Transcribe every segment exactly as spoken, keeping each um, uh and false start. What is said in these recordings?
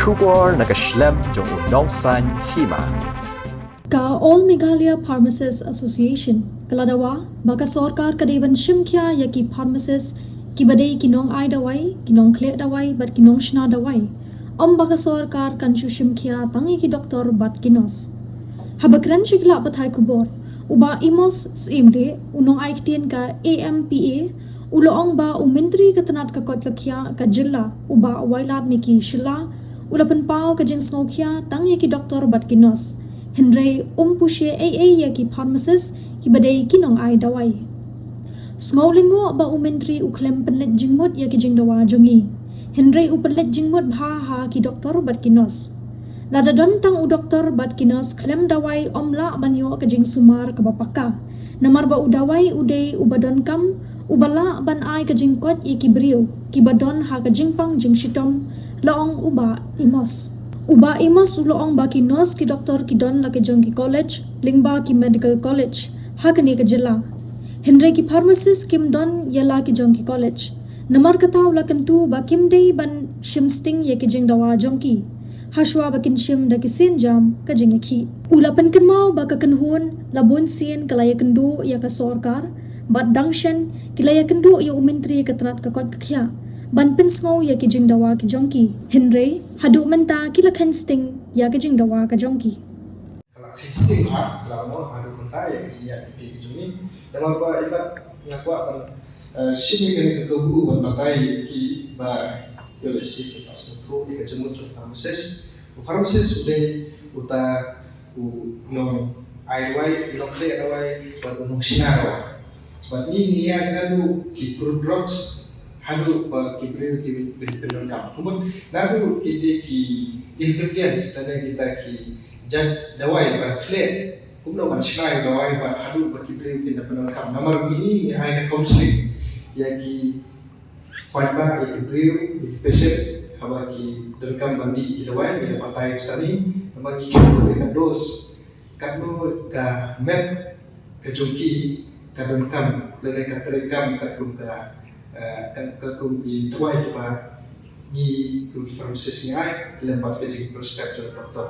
Khubor na ka shlem jong u nongsan hima. Ka All Meghalaya Pharmacists Association ka la dawa ba ka sorkar ka dei ban shim khia ïa ki pharmacist kiba dei ki nong ai dawai, ki nong khleh dawai bad ki nong shna dawai. Ym ba ka sorkar kan shu shim khia tang ïa ki doktor bad ki nurse. Haba kren sha ki lad pathai khubor, u Bah Amos Syiemlieh, u nong ai ktien ka A M P A, u la ong ba u Myntri ka tnat ka koit ka khiah ka jylla, u Bah Wailadmiki Shylla, u la pynpaw ka jingsngewkhia tang ïa ki doktor bad ki nurse. Hynrei um pu sha ei ei ïa ki pharmacist kiba dei ki nong ai dawai. Sngewlyngngoh ba u Myntri u khlem pynleit jingmut ïa ki jingdawa jong ngi. Hynrei u pynleit jingmut bha ha ki doktor bad ki nurse. Lada don tang u doktor bad ki nurse khlem dawai ym lah ban ïoh ka jingsumar kaba paka. Namar ba u dawai u dei uba donkam, uba lah ban ai ka jingkoit ïa ki briew kiba don ha ka jingpang jingshitom, la ong u Bah Amos. U Bah Amos u la ong ba ki nurse ki doktor ki don la ki jong ki college, lyngba ki medical college ha kane ka jylla. Hynrei ki pharmacist kim don ïa la ki jong ki college. Namar kata u la kyntu ba kim dei ban shim sting ïa ki jingdawa jong ki hashwa ba kin shim da ki sienjam ka jingïakhih. U la pynkynmaw ba ka kynhun la bun sien ka la ïakynduh ïa ka sorkar bad dang shen ki la ïakynduh ïa u Myntri ka tnat ka koit ka khiah ban pynsngew ïa ki jingdawa ki jong ki. Hynrei haduh mynta ki la kheiñ sting ïa ki jingdawa ka jong ki. Ka la kheiñ sting ha, ka la ong haduh mynta ïa ka jingïaid lynti ka jong ngi. Namar ba i Bah nga kwah ban, eh, shim ïa kane ka kabu ban batai ïa ki ba ïoh lehse ki pass through ïa ka jingmut jong u pharmacist. U pharmacist u dei uta u nong ai dawai, u nong khleh dawai bad u nong shna dawai. Bad ngi ngi ïaid naduh ki crude drugs haduh ba ki briew ki pyn-, pyndonkam. Kumta naduh ki dei ki ingredients lane kita ki jait dawai ban khleh, kumno ban shna ïa u dawai bad haduh ba ki briew kin da pyndonkam. Namar ngi ngi ai da counselling ïa ki paidbah, ïa ki briew, ïa ki patient haba ki donkam ban dih ïa ki dawai, ngi da batai bsa ïa ki namar ki khlem ïa ka dose. Katno ka met ka jong ki ka donkam lane ka treikam katkum ka, eh, ka, katkum ki dawai kiba ngi kum ki pharmacist ngi ai lem bad ka jingprescribe jong doktor.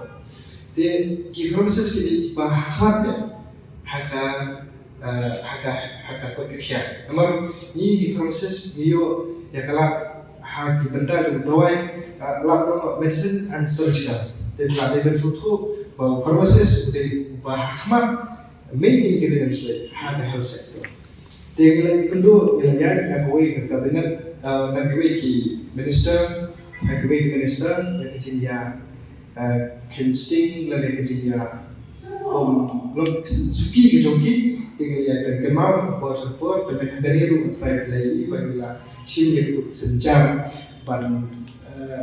Te ki pharmacist ki dei kiba ha khmat ne ha ka, eh, ha ka, ha ka koit ka khiah. Namar ngi ki pharmacist ngi ïoh ïa ka lad ha ki bynta jong dawai, eh, lad jong medicine and surgical. Te lad dei ban sngewthuh ba u pharmacist u dei uba ha khmat main ingredients leh ha ka health sector. Te ngi la ïakynduh, ngi la ïaid na kawei ka cabinet, eh, na kiwei ki minister, na kiwei ki minister ïa ka jingïa, eh, kheiñ sting lane ka jingïa, um, long suki ka jong ki. Te ngi la ïaid kynmaw ha ka por sha ka por, te mynta ka dei ruh nga try phi la ïohi ba ngi la shim ïa ka sienjam ban, eh,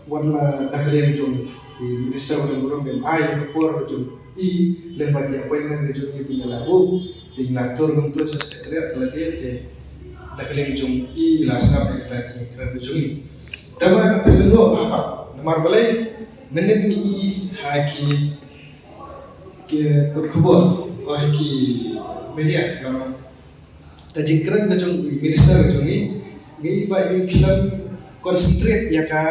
wat la na ka liang jong i minister ba dang burom, ym ai ïa ka por ka jong i lem bad ïa appointment ka jong i ba ngi la buh. Te ngi la tur kumta sha secretariat ka la dei te na ka liang jong i la sngap ïa kata ka jingkren ka jong i. Tangba ka pynlyngngoh haba namar balei mynnin ngi ha ki, ki kot khubor, oh, ha ki media, namar ka jingkren ka jong i minister ka jong i, ngi ba i khlem concentrate ïa ka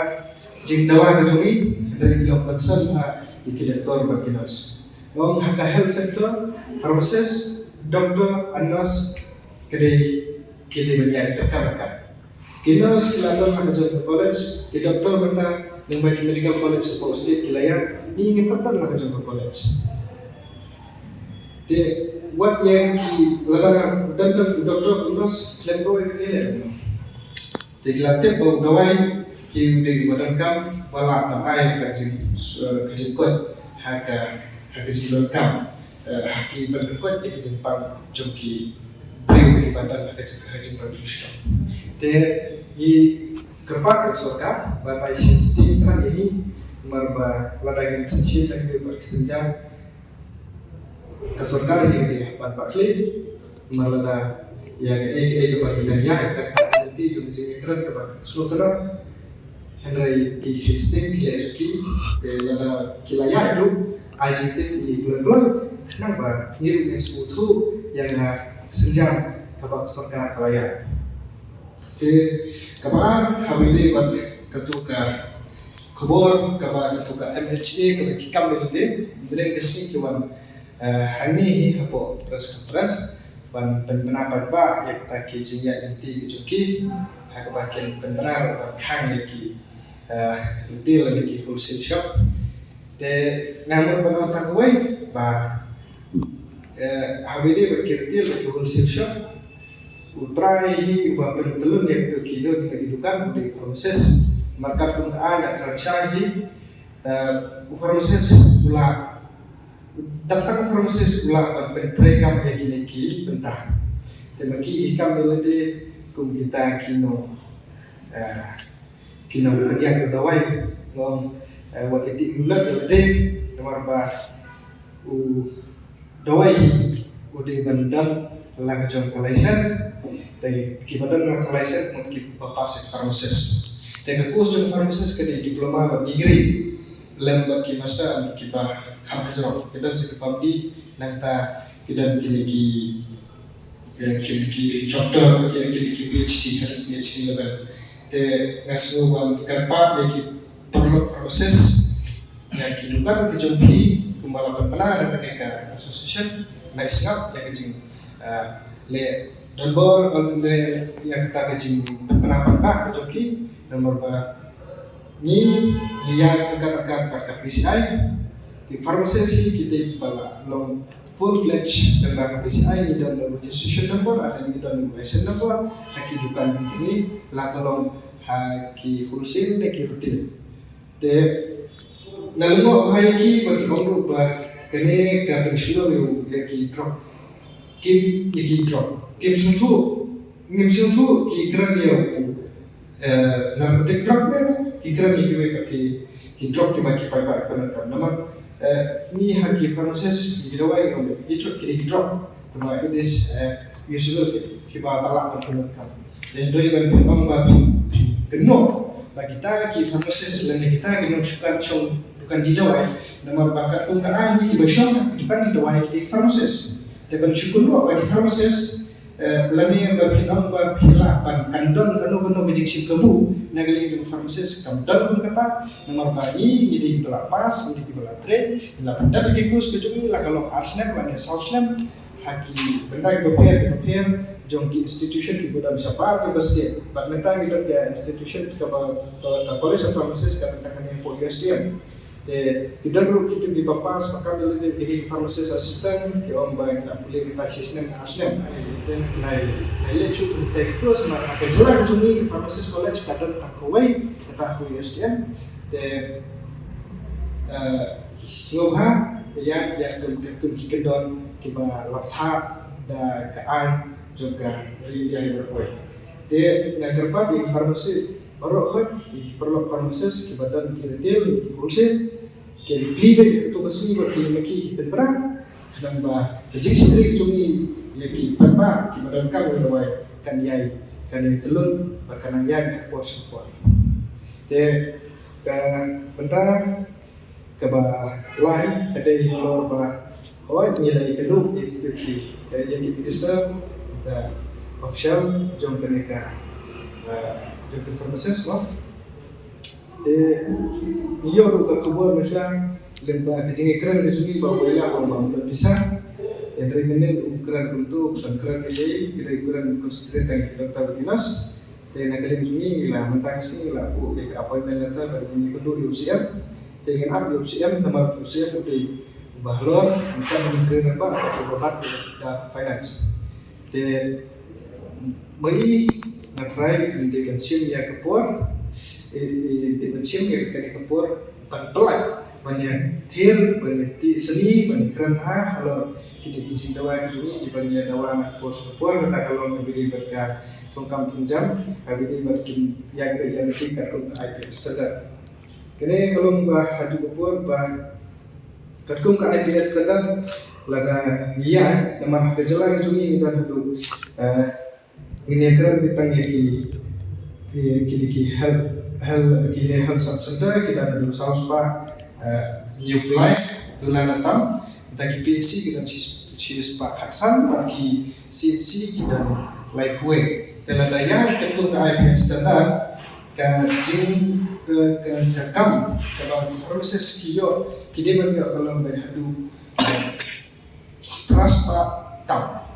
jingdawa ka jong i, hynrei i long concern ha i ki doktor bad ki nurse. Nga ong ha ka health sector, pharmacist, doctor and nurse, ka dei, ki dei ban ïaid ryngkat ryngkat. Ki nurse ki la don ha ka jong ka college, ki doktor mynta lyngba ki medical college hapoh state ki la ïaid, ngi ngim pat don ha ka jong ka college. Te wat ïa ki lada don, don doktor, nurse khlem roi kane leh. Te ki la tip ba u dawai ki u dei ba donkam ba lah ban ai ka jing, eh, ka jingkoit ha ka, ha ka jingdonkam, eh, ha ki ban pynkoit ïa ka jingpang jong ki briew kiba don ha ka jing, ha ka jingpang jong ki. Te ngi kyrpad ïa ka sorkar ba bai shisien than ïa ngi, namar ba lada ngin shisien than ïa ki ba ki sienjam ka sorkar hi ka dei ban pat khlei, namar lada ïa kaei kaei kaba ngi dang ïaid, ka lynti jong ka jingïakren kaba sngewtynnat. Hynrei ki kheiñ sting, ki leh suki, te lada ki la ïaid ruh, ai jingtip ïa ngi kloi kloi, khnang ba ngi ruh ngin sngewthuh ïa ka sienjam kaba ka sorkar ka la ïaid. Te kaba ar, haba ïadei bad katu ka khubor kaba katu ka M H A kaba ki kam ïa lade, mynne ka sngi ki wan, eh, hangne hi hapoh press conference ban pynbna paidbah ïa kata ki jingïaid lynti ki jong ki, ha kaba kin pynbna ban khang ïa ki, eh, retail lane ki wholesale shop. Te nga mut ban ong tang kawei ba, eh, ha kaba ïadei bad ki retail bad ki wholesale shop, u trai hi uba pyntyllun ïa kito ki, ïa kito ki dukan u dei u pharmacist. Namar katkum ka aiñ ka kren shai hi, eh, u pharmacist u lah, dap tang u pharmacist u lah ban pyntreikam ïa kine ki bynta. Te ma ki ki kam ïa lade kum kita ki nong, eh, ki nongpynïaid dawai, nong, eh, wat ïa tih lulat ïa lade, namar ba u dawai hi u dei ban don la ka jong ka license. Te kiba don la ka license mut kiba pass ïa ka pharmacist. Te ka course jong pharmacist ka dei diploma bad degree, lem bad ki master kiba kham hajrong. Ki don sa ki PharmD, nangta ki don kine ki, eh, kine ki doctor, ki, kine ki PhD, PhD level. Te nga sngew ba kyrpad ïa ki paralok pharmacist, ïa ki dukan ki jong phi, kumba la pynbna da kane ka association, nai sngap ïa ka jing, ah, leh donbor, leh ïa kata ka jingpynbna paidbah ka jong ki, namar ba ngi, ngi ïaid ryngkat ryngkat bad ka PCI, ki pharmacist hi ki dei kiba la long full fledged member ka PCI, ngi don registration number, lane ngi don license number, ha ki dukan ki jong ngi, la ka long ha ki wholesale ne ki retail. Te nga lyngngoh bha ïa ki ba ki ong ruh ba kane ka pynshlur ïa u, ïa ki drug. Kim, ïa ki drug. Kim sngewthuh, ngim sngewthuh ki kren ïa u, eh, narcotic drug ne ki kren ïa kiwei pat ki, ki drug kiba ki paidbah ki pyndonkam. Namar, eh, ngi ha ki pharmacist, ki dawai ki ong ki drug, ki, ki drug. Namar it is, eh, usable, kiba lah ban pyndonkam. Hynrei ban pynong ba phi, phi kynnoh ba kita ki pharmacist lane kita ki nongshong, shong dukan die dawai. Namar ba katkum ka aiñ kiba shong ha ki dukan die dawai ki dei pharmacist. Te ban shu kynnoh ba ki pharmacist, eh, lane ba pynong ba phi lah ban, kan don kano kano ka jingshim kabu na ka liang jong pharmacist, kam don kum kata. Namar ba ngi, ngi dei kiba la pass, ngi dei kiba la train, ngi la pyndep ïa ki course ka jong ngi, la ka long ar snem lane saw snem. Ha ki bynta kiba pher kiba pher jong ki institution kiba don shabar kiba state. Bad mynta ngi don ka institution kaba, ka, ka College of Pharmacists ka bynta kane hapoh U S T M. Te ki don ruh kito kiba pass ba kam ïa lade ki dei pharmacist assistant, ki ong ba ngi la pule mynta shi snem ar snem. Te ngi la, la leh shuh kita ki course namar ha ka jylla ka jong ngi pharmacist college ka don tang kawei, kata hapoh U S T M. Te, eh, sngewbha ïa, ïa kum, kum ki kyndon kiba la thah da ka aiñ jong ka ri India hi baroh. Te nga kyrpad ïa ki pharmacy baroh khoit, ïa ki paralok pharmacist kiba don ki retail, ki wholesale, kin plie beit ha kato ka sngi bad kin ïa ki pynbna, khnang ba ka jingshakri jong ngi ïa ki paidbah kiba donkam ïa ka dawai kan ïai, kan ïai tyllun bad kan nang ïaid ha ka por sha ka por. Te ka bynta kaba lai ka dei halor ba hooid ngi la ïakynduh ïa kito ki, ïa ki minister, kita official jong kane ka, eh, jong ka pharmacist, no? Te ngi ïoh ruh ka khubor mynshuwa lyngba ka jingïakren ka jong ngi ba u Wailadmiki u ong ba um don visa. Hynrei mynnin u kren kumto, u kren, kren ïa ki, ki dei u kren concentrate tang ïa ki doktor bad ki nurse. Te na ka liang jong ngi, ngi la, mynta ka sngi ngi la buh ïa ka appointment letter ba ngin ïakynduh ïa u C M. Te ngin ap ïa u C M namar u C M u dei uba halor, mynta u Myntri Rangbah, uba bat ïa ka finance. Te ma i, nga trai, yn dei ban shim ïa ka por, eh, eh, dei ban shim ïa kane ka por ban pynlait, ban ïa thied, ban ïa tied sani, ban ïa kren bha halor kine ki jingdawa ki jong ngi, kiba ngi ïa dawa na ka por sha ka por, kata ka long kaba ïadei bad ka thungkam thungjam, kaba ïadei bad kin ïaid beit ïa lade katkum ka I P S standard. Kane ka long ba ha kajuh ka por ba katkum ka I P S standard, lada ngi ïaid, namar ha ka jylla ka jong ngi ngi don haduh, eh, ngin ïa kren beit tang ïa ki, ki, ki, ki health, health, kine health sub center, ki don haduh saw spah, eh, hynñiew phew lai, duna na tam, bad ki P H C ki don shi, shi spah khatsan, bad ki C H C ki don laiphew wei. Te lada ïaid katkum ka I P S standard, ka jing Ka, ka, ka kam kaba ki pharmacist ki ïoh, ki dei ban ïoh ka long beit haduh phra spah tam.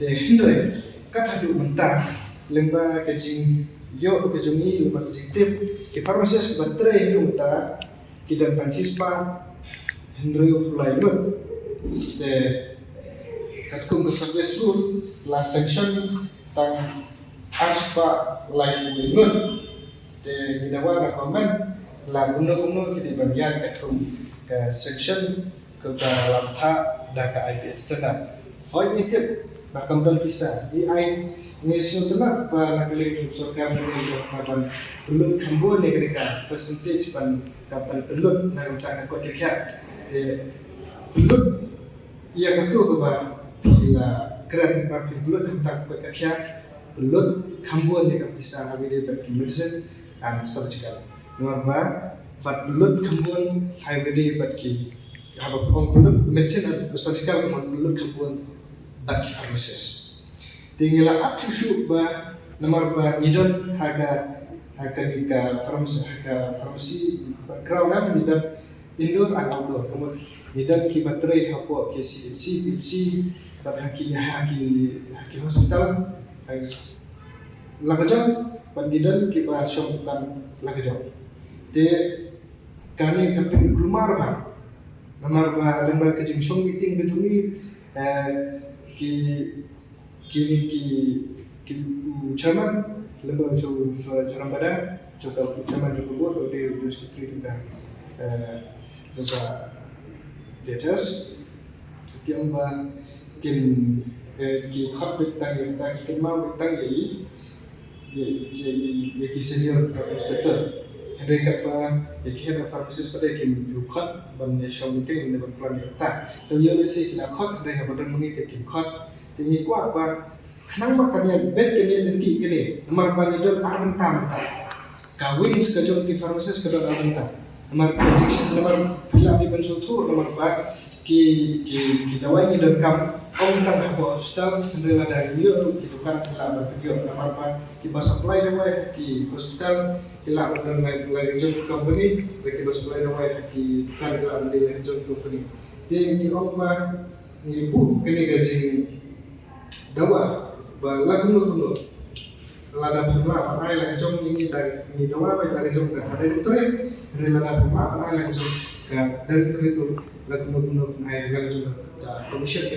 Te hynrei kat haduh mynta, lyngba ka jingïoh ka jong ngi, lyngba ka jingtip, ki pharmacist kiba trei haduh mynta ki don tang shi spah hynriew phew lai ngut. Te katkum ka service rule la sanction tang ar spah laiphew ngut. Te ngi dawa na government la kumno kumno ki dei ban ïaid katkum ka sanction kaba la bthah da ka I P H standard. Hooid, ngi tip ba kam don pisa. Ngi ai, ngi sngewtynnat ba na ka liang ka sorkar ngi don ban pynlut kham bun ïa kane ka percentage ban, ka ban pynlut na ka bynta ka koit ka khiah. Te pynlut ïa kato kaba phi la kren ba phi pynlut na ka bynta ka koit ka khiah, pynlut kham bun ïa ka pisa ha kaba ïadei bad ki medicine and surgical. Namar ba, bad pynlut kham bun ha kaba ïadei bad ki, haba ong pynlut medicine and surgical, namar pynlut kham bun bad ki pharmacist. Te ngi la ap shuh shuh ba, namar ba ngi don ha ka, ha kane ka pharmacy, ha ka pharmacy background, ngi don indoor and outdoor. Ka mut ngi don kiba trei hapoh ki C H C, P H C, bad ha ki, ha ki, ha ki hospital, ha la ka jong, bad ngi don kiba shong dukan la ka jong. Te kane ka pynkulmar bha. Namar ba lyngba ka jingshong meeting ka jong ngi, eh, ki, kine ki, ki, u chairman, lyngba u Shu-, Shu-, Shuram Bada, jong ka u chairman jong ka board, u dei u secretary jong ka, eh, jong ka theaters. Ki ong ba kin, eh, ki khot beit tang ïa, tang ki kynmaw beit tang ïa i, ïa, ïa, ïa, ïa ki senior inspector. Hynrei katba ïa ki head of pharmacist pat de kim ju khot ban ïa shong meeting ne ban plan ïa kata. Te ïoh lehse ki la khot, hynrei haba don ma ngi te kim khot. Te ngi kwah ba khnang ba kan ïa beit kan ïa lynti kane. Namar ba ngi don ar bynta mynta. Ka wings ka jong ki pharmacist ka don ar bynta. Namar ka jingshah, namar phi lah dei ban sngewthuh, namar ba ki, ki, ki dawai ngi donkam ym tang hapoh hospital, hynrei lada ngi ïoh ruh ki dukan ki lah ban pynïoh, namar ba kiba supply dawai ha ki hospital ki lah ban don la, la ki jong ki company, bad kiba supply dawai ha ki dukan ki lah ban dei la ki jong ki company. Te ngi ong ba ngi buh kane ka jingdawa ba la kumno kumno, lada phim lah ban ai la ka jong ngi, ngi da, ngi dawa ba la ka jong ka directorate, hynrei lada phim lah ban ai la ka jong ka directorate ruh, la kumno kumno ai la ka jong ka commission.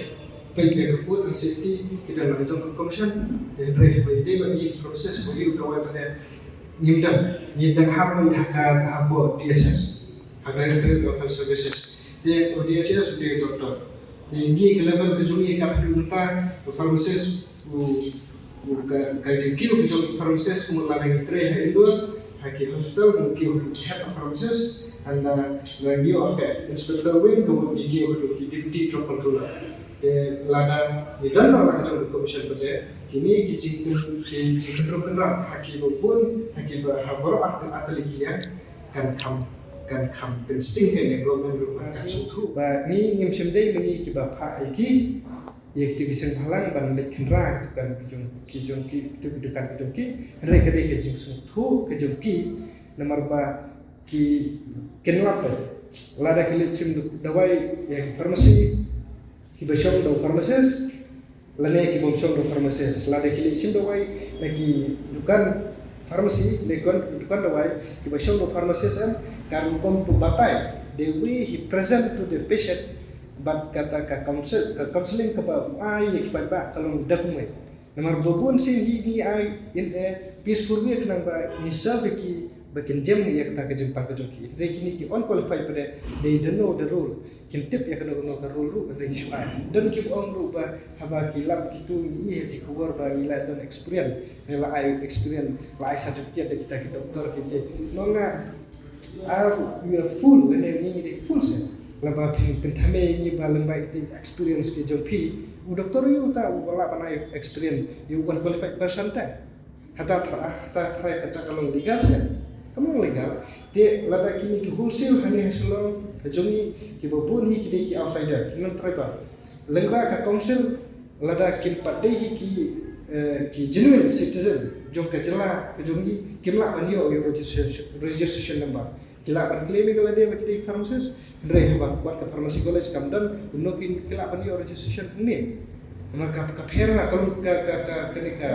Peit ïa ka food and safety, ki don la ka jong ka commission. Hynrei haba ïadei bad ngi pharmacist, ba ïoh dawa ba ne ngim don, ngi dang hap ban ïa ka, hapoh D H S, ha Directorate of Health Services. Te u D H S u dei u doktor. Te ngi ka level ka jong ngi ka haduh mynta, u pharmacist, u, u ka, ka jingkiew ka jong u pharmacist, kumno lada ngi trei ha indoor, ha ki hospital, ngi kiew ha ki head of pharmacist, and, uh, lada ngi ïoh ha ka inspector wing, kumno ngi kiew ha ki deputy drug controller. Te lada ngi don la ka jong ka commission pat de, kine ki jing, ki jingkynrong kynrong ha kiba bun, ha kiba, ha baroh ar, ar tylli ki liang, kan kham, kan kham pynsting ïa ka government ruh ban kan sngewthuh. Ba ngi ngim shym dei ma ngi kiba phah ïa ki, ïa kito ki seng bhalang ban leit khynra ki dukan ki jong, ki jong ki, kito ki dukan ki jong ki, hynrei ka dei ka jingsngewthuh ka jong ki, namar ba ki, kin lap ba lada ki leit shim du-, dawai ïa ki pharmacy, kiba shong da u pharmacist, lane ki bym shong da u pharmacist. Lada ki leit shim dawai na ki dukan pharmacy, ne dukan, dukan dawai, kiba shong da u pharmacist em, ka rukom ba batai, the way he present to the patient, bad kata ka counsel, ka counseling kaba u ai ïa ki paidbah ka long da kumne. Namar ba bun sien hi ngi ai in a peaceful way khnang ba ngi serve ïa ki ba kin jem ïa kata ka jingpang ka jong ki. Hynrei kine ki unqualified pat de, they don't know the rule. Kim tip ïa kano kano ka rule ruh, hynrei ki shu ai. Don kiba ong ruh ba haba ki lap kito ngi ïohi ha ki khubor ba ngi la don experience, ngi la ai experience, la ai certificate da kita ki doktor ki, ki. Nonga, are you a fool? Lane ngi ngi dei fool se. Lada phi pynthame ngi ba lem ba iti experience ki jong phi. U doktor ïa uta u la ban ai experience ïa u unqualified person te. Hata thra, hata thra kata ka long legal se. Ka long legal. Te lada kine ki wholesale hangne ha Shillong ka jong ngi kiba bun hi ki dei ki outsider, ki non-tribal. Lyngba ka council lada kin pat dei hi ki eh, ki genuine citizen jong ka jylla ka jong ngi kim lah ban ïoh ïa u registration, registration number. Ki lah ban claim ïa ka lade ba ki dei pharmacist. Hynrei haba wat ka pharmacy college kam don, kumno ki, ki lah ban ïoh registration hangne? Namar ka, ka pher na ka, ka, ka, ka, kane ka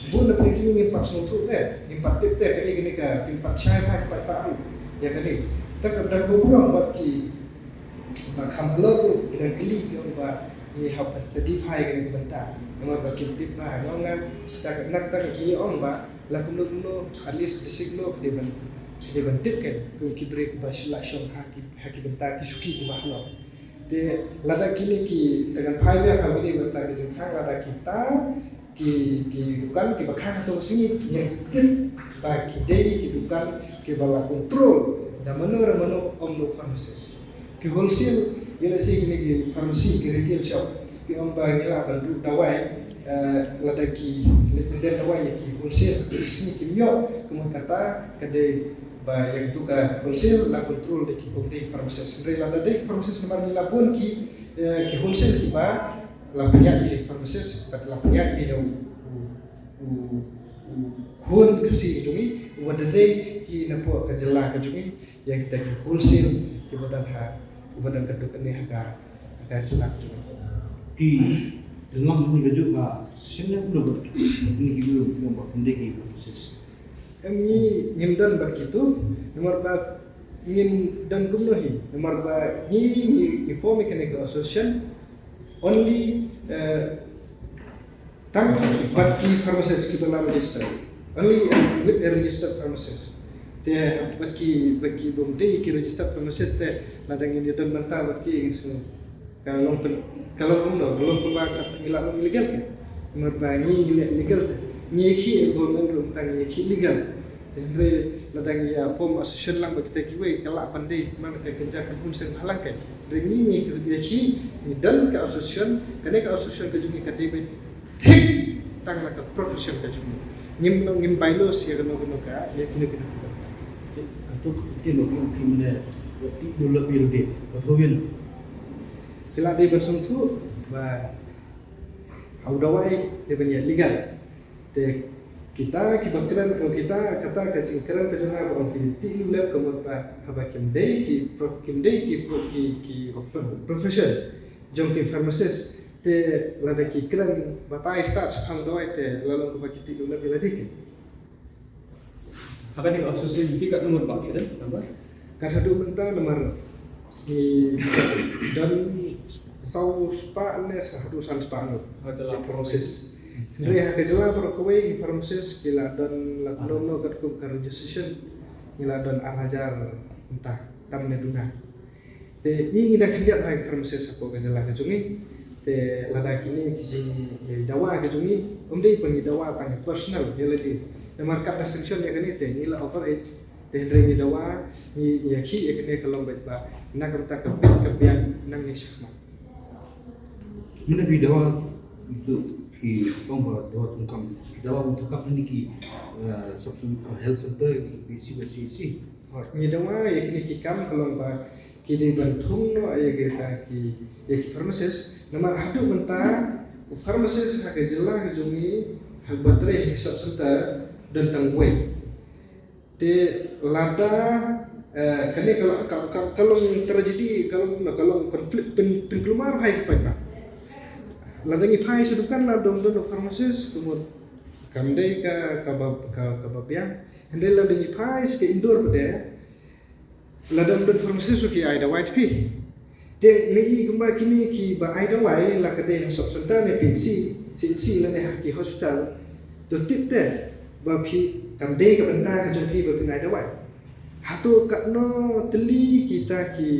bun na pyrshah ngim pat sngewthuh te, ngim pat tip te, kaei kane ka, kim pat shai bha, kim pat pah ruh ïa kane. Te ka dang burom bad ki ba kham halor ruh, ki dang kylli ki ong ba ngi hap ban study bha ïa kane ka bynta. Namar ba kim tip bha, nga ong nga, ta ka, na kata ka ki ong ba la kumno kumno, at least basic law ki dei ban, ki dei ban tip, kan, ki briew kiba shu la shong ha ki, ha ki bynta ki shuki kiba halor. Te lada kine ki, te ngan phai biang ha kine ki bynta ki jingkhang, lada kita ki, ki dukan kiba khang ha kato ka sngi, ngin tip ba ki dei ki dukan kiba la control da mano re mano, ym dei pharmacist. Ki wholesale, ïa lehse kine ki pharmacy, ki retail shop, ki ong ba ngi lah ban duh dawai, eh, lada ki leit pyndem dawai ïa ki wholesale, ki sngi kim ïoh, kumta kata ka dei ba ïa katu ka wholesale la control da ki, ym dei pharmacist. Hynrei lada dei pharmacist, namar ngi la bun ki, eh, ki wholesale kiba la pynïaid ïa ki pharmacist, bad la pynïaid ïa u, u, u, u khun Khasi ka jong ngi, uba da dei ki napoh ka jylla ka jong ngi, ïa kita ki wholesale kiba don ha, kiba don ka dukan ne ha ka, ha ka jylla ka jong ngi. Te dang long hangne kajuh ka session ne kumno bad kine ki briew kiba ong ba kim dei ki pharmacist? Em, ngi ngim don bad kito, namar ba ngin don kumno hi, namar ba ngi, ngi, ngi form ïa kane ka association only, eh, tang bad ki pharmacist kiba la register. Only, eh, with a registered pharmacist. Te bad ki, bad ki bym dei ki registered pharmacist te, lada ngin ïa don bynta bad ki, so, ka long pyn, ka long kumno, ka long pynba ka ngi la long illegal ke. Namar ba ngi, ngi leh legal te. Ngi ïakhih, eh, government ruh mynta ngi ïakhih legal. Te hynrei lada ngi ïa form association lang bad kita kiwei, ka lah ban dei man ka kynja kynhun seng bhalang ke. Hynrei ngi, ngi ïakhih, ngi don ka association, kane ka association ka jong ngi ka dei ban thik tang na ka profession ka jong ngi. Ngim, ngim bylaws ïa kano kano ka, ïa kino kino ka. Kato ka ktien ba ki ong ki mane, ba tih dulap ïa lade, ka thaw ïa na. Ki la dei ban sngewthuh ba ha u dawai dei ban ïa legal. Te kita kiba kren, ong kita, kata ka jingkren ka jong nga ba ong ki tih dulap, ka mut ba haba kim dei ki prof-, kim dei ki pro-, ki, ki profession jong ki pharmacist. Te lada ki kren batai stad shaphang dawai te la long kaba ki tih dulap ïa lade ki. Ha kane ka association ki katno ngut ba ki don, namar? Kat haduh mynta namar ngi don saw spah ne sa haduh san spah ngut. Ha jylla. Pharmacist. Hynrei ha ka jylla baroh kawei ngi pharmacist ki la don, la kumno kumno katkum ka registration ngi la don ar hajar mynta, tam ne duna. Te ngi ngi dang khyndiat ha ki pharmacist hapoh ka jylla ka jong ngi. Te lada kine ki jingdawa ka jong ngi, ym dei ba ngi dawa tang personal ïa lade. Namar kat da sanction ïa kane te ngi la over age. Te hynrei ngi dawa, ngi ïakhih ïa kane ka long beit ba na ka bynta ka bit ka biang nangne shakhmat. Mynta phi dawa, to phi ong ba dawa thung kam, dawa thung kam hangne ki, eh, sub, eh, health center, ki P H C, P H C. Ngi dawa ïa kine ki kam ka long ba ki dei ban thung noh ïa kita ki, ïa ki pharmacist. Namar haduh mynta u pharmacist ha ka jylla ka jong ngi, haba trei ha ki sub center, don tang wei. Te lada, eh, kane ka, ka, ka, ka long tragedy, ka long, ka long conflict pyn, pynkulmar ha ki paidbah. Lada ngi phai sha dukan la dang don u pharmacist, ka mut kam dei ka, kaba, ka, kaba biang. Hynrei lada ngi phai sha ka indoor pat de, lada ym don pharmacist ruh ki ai dawai te phi. Te ngi i kumba kine kiba ai dawai la ka dei ha sub center ne P H C, C H C lane ha ki hospital. To tip te ba phi kam dei ka bynta ka jong phi ba phin ai dawai. Hato katno tylli kita ki,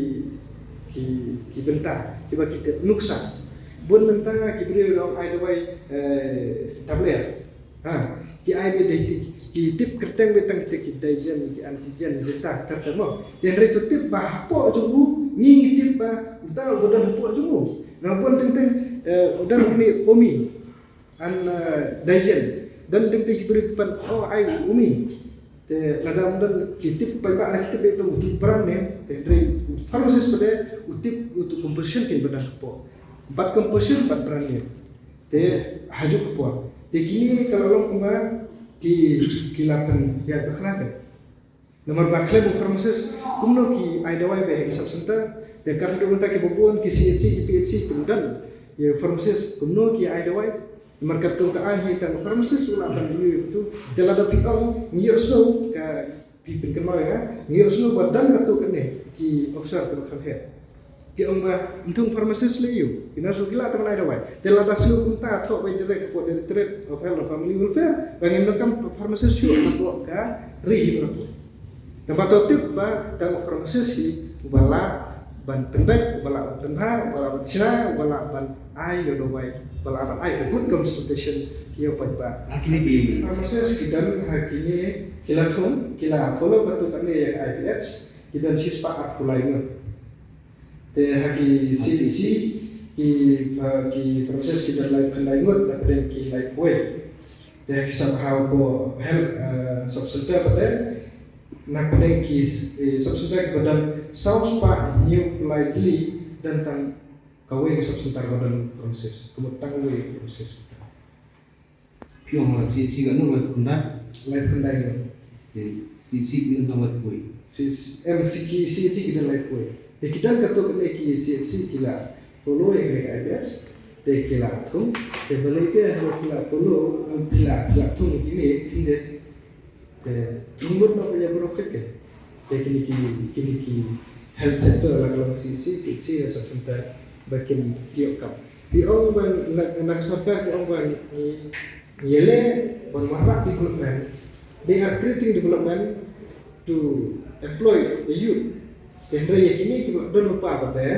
ki, ki bynta kiba ki tip nuksa. Bun mynta ki briew dang ai dawai, eh, tablet. Ha, ki ai beit dei ki, ki tip kyrteng beit tang kita ki Digen, ki Antigen, beit tang ter ter mo. Te hynrei to tip ba hapoh jong u, ngi ngi tip ba uta u ba don hapoh jong u. Nga pun teng teng, eh, u don une Omi, an, eh, Digen. Don teng teng ki briew ki pan, oh, ai Omi. Te lada ym don ki tip paidbah la ki tip beit tang utu brand name, te hynrei u pharmacist pat de u tip utu composition kein ba don hapoh. Bad composition bad brand name. Te ha juk ka por. Te kine ka la long kumba ki, ki la pynïaid bakla te. Namar ba khlem u pharmacist kumno ki ai dawai ba ha ki sub center. Te katto katne kiba bun ki C H C, ki P H C kim don ïa u pharmacist kumno ki ai dawai. Namar katto ka ai hi tang u pharmacist u la pynïaid tu. Te lada phi ong ngi ïohsngew ka phi pynkynmaw ïa nga, ngi ïohsngew ba don katto katne ki officer kiba kham heh. Ki ong ba mynta u pharmacist lei ïa u, ki nurse ki lah tang ban ai dawai. Te lada shu kumta thoh ba direct hapoh Directorate of Health and Family Welfare ba ngim donkam pharmacist shuh hapoh ka ri hi baroh. Tangba to tip ba tang u pharmacist hi uba lah ban pynbeit, uba lah ban pynbha, uba lah ban shna, uba lah ban ai ïa u dawai, uba lah ban ai ka good consultation ïa u paidbah. Ha kine ki pharmacist ki don ha kine, ki la thung, ki la follow katto katne ïa ka I P H, ki don shispah arphew lai ngut. Te ha ki C H C ki, ha ki pharmacist ki don laiphew khyndai ngut, na pdeng ki laiphew wei. Te ha ki sub, ha u health, eh, sub center pat, na pdeng ki, eh, sub center kiba don sawspah hynñiewphew lai tylli, don tang kawei ka sub center ba don pharmacist, ka mut tang kawei pharmacist. Phi ong C H C ka don laiphew khyndai? Laiphew khyndai ngut. Te C H C ki don tang laiphew wei. C H C, em, C H C ki, C H C ki don laiphew wei. Te ki don katto katne ki C H C ki la follow ïa ka I P H. Te ki la thung, te balei te haba phi la follow, em, phi la, phi la thung kine, kine. Te thung lut noh ïa baroh kawei. Te kine ki, kine ki health sector la ka long C H C, P H C, health sector ba kin ïoh kam. Phi ong ba na, na ka sorkar phi ong ba ngi, ngi ïaleh ban wanrah development. They are creating development to employ the youth. Te hynrei ïa kine kiba don lypa pat te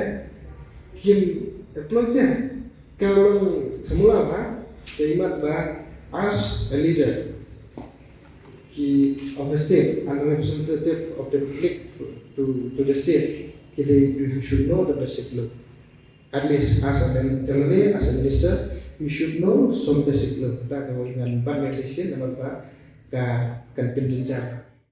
kim employ te. Ka long themula ba, te imat ba as a leader ki of the state and representative of the public to, to the state, ki dei, you should know the basic law. At least as an M L A, as a minister, you should know some basic law. Ta ka wei ngan ban ngan shisien namar ba ka kan pynjynjar.